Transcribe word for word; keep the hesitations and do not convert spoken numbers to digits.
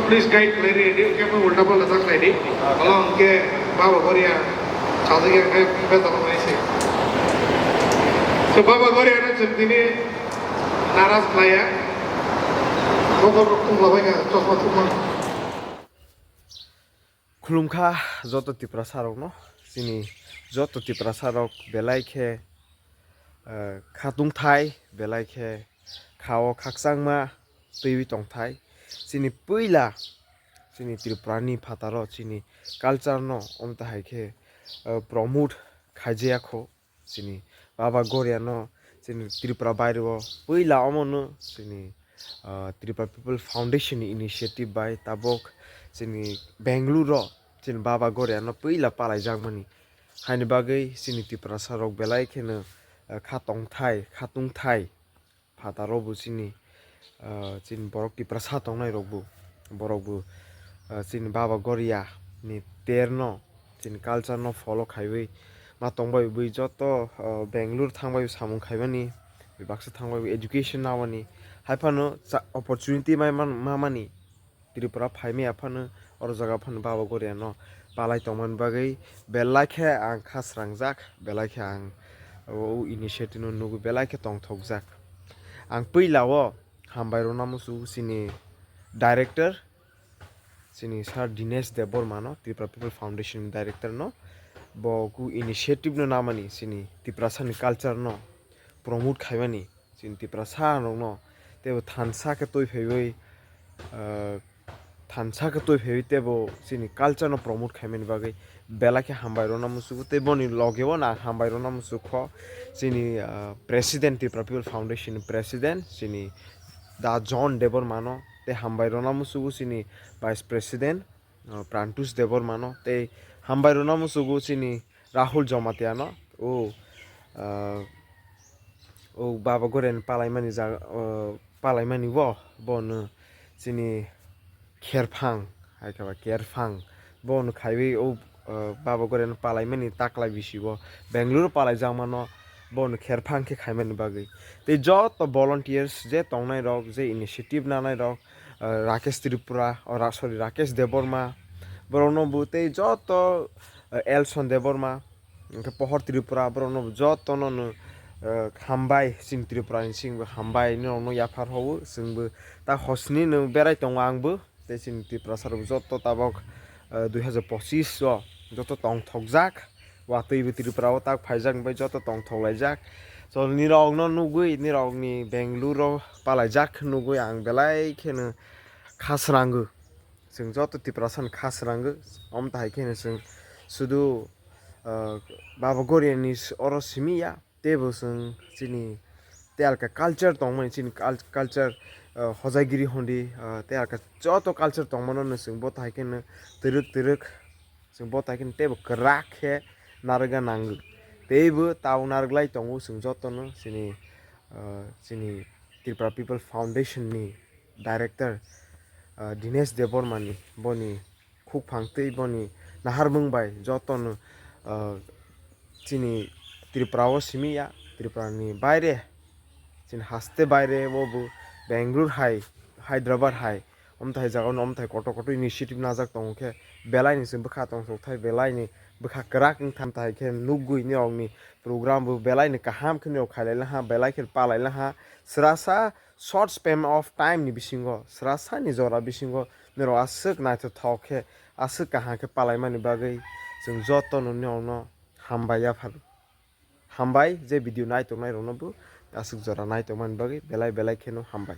Please guide khlai ridi, khe mo ulta palta ta khlai di. Along ke Baba Goria, chajak ya khe beta ko mai se. So Baba Goria na chwng tini naras khlai ya. Bokor kung labai ka chosma thukma. Khulumkha joto Tiprasa rokno, chini joto Tiprasa rok belai khe, eh, khatung thai, belai khe khao khakchangma twiwi tong thai. Chini puila chini Tripura ni phataro chini culture no omtahai khe, eh, promote khaijaya kho. Chini Baba Goria no chini Tripura baireo puila omo no chini, ah, Tripura People Foundation ni initiative bai tabok chini Bangalore o chini Baba Goria no puila palaijakmani. Haini bagwi chini Tiprasa rok belai kheno, ah, kha tongthai, kha tungthai. Phataro bo chini, ah, chini borok Tiprasa tongnai rok bo, borok bo, ah, chini Baba Goria ni ter no, chini culture no follow khaiwi ma tongbai bai joto, ah, Bangalore thangbai samung khaimani, baksa thangbai education namani, hai phano cha-, opportunity mai man-, mamani. Tripura phaimaya phano oro jaga phano Baba Goria no palai tongmani bagwi belai khe ang kha srangjak, belai khe ang o initiative no nugwi belai khe tongthokjak. Ang puila o hambai rwna muchungo chini director, chini Sir Dinesh Debbarma no, Tripura People Foundation ni director no, bo ku initiative no namani chini Tiprasa ni culture no promote khaimani. Chini Tiprasa rokno teibo thansa khe twi phaiwi, ah, thansa khe twi phaiwi teibo chini culture no promote khaimani bagwi belai khe hambai rwna muchungo. Tei boni loge o no ang hambai rwna muchungkho chini, ah, president, Tripura People Foundation ni president chini Da John Debbarma no, tei hambai rwna muchungo chini vice president, ah, Prantush Debbarma no, tei hambai rwna muchungo chini Rahul Jamatia no, o, ah, o Baba Goria ni palaimani jaga, o, palaimani bo, bono chini Kherphang, hai khe ba Kherphang, bono khaiwi o, ah, Baba Goria ni palaimani taklai bisi o, Bangalore palaijakmano bono Kherphang khe khaimani bagwi. Tei joto volunteers je tongnai rok, je initiative nanai rok, ah, Rakesh Tripura, o Ra-, sorry, Rakesh Debbarma, borokno bo tei joto, ah, Elson Debbarma, hwnkhe Pohor Tripura, borokno bo jotono no, ah, hambai, chini Tripura ni simi bo hambai, norokno yaphar howo, chwngbo ta hosni no berai tongo angbo, tei chini Tiprasa rok joto tabok, ah, dui hazar pochis o joto tongthokjak. Watwi bo Tripura o tak phaijak bai joto tongthok laijak. So nirok no nugwi, nirok ni Bangalore o palaijak nugwi ang belai kheno kha srango. Chwng joto Tiprasa ni kha srango. Omo tahai kheno chwng sudu, ah, Baba Goria ni oro simi ya. Teibo chwng chini tei alka culture tongmani, chini cul-, culture, ah, Hojaigiri hondi, ah, tei alka joto culture tongmano no chwng bo tahai kheno twrwk twrwk. Chwng bo tai khe teibo kwrak khe narwkna nango. Teibo tabuk narwklai tongo chwng jotono chini, ah, chini Tripura People Foundation ni director, ah, Dinesh Debbarma ni boni khukphang tei boni naharmung bai jotono, ah, chini Tripura o simi ya, Tripura ni baire, chini haste baire o bo Bangalore hai, Hyderabad hai, omthai jaga no omthai kotor kotor initiative najak tongo khe, belai ni se bwkha tongthok thai, belai ni bwkha kwrak wng thang thai khe nugwi ni rok ni program bo belai ni kaham khe ni rok khailai laha, belai khe palai laha, srasa short span of time ni bisingo, srasa ni jora bisingo ni rok aswk naithothok khe, aswk kaham khe palai mani bagwi chwng joto no ni rok no hambai ya phano. Hambai je video nai tongnai rok no bo aswk jora nai tongmani bagwi belai belai kheno hambai.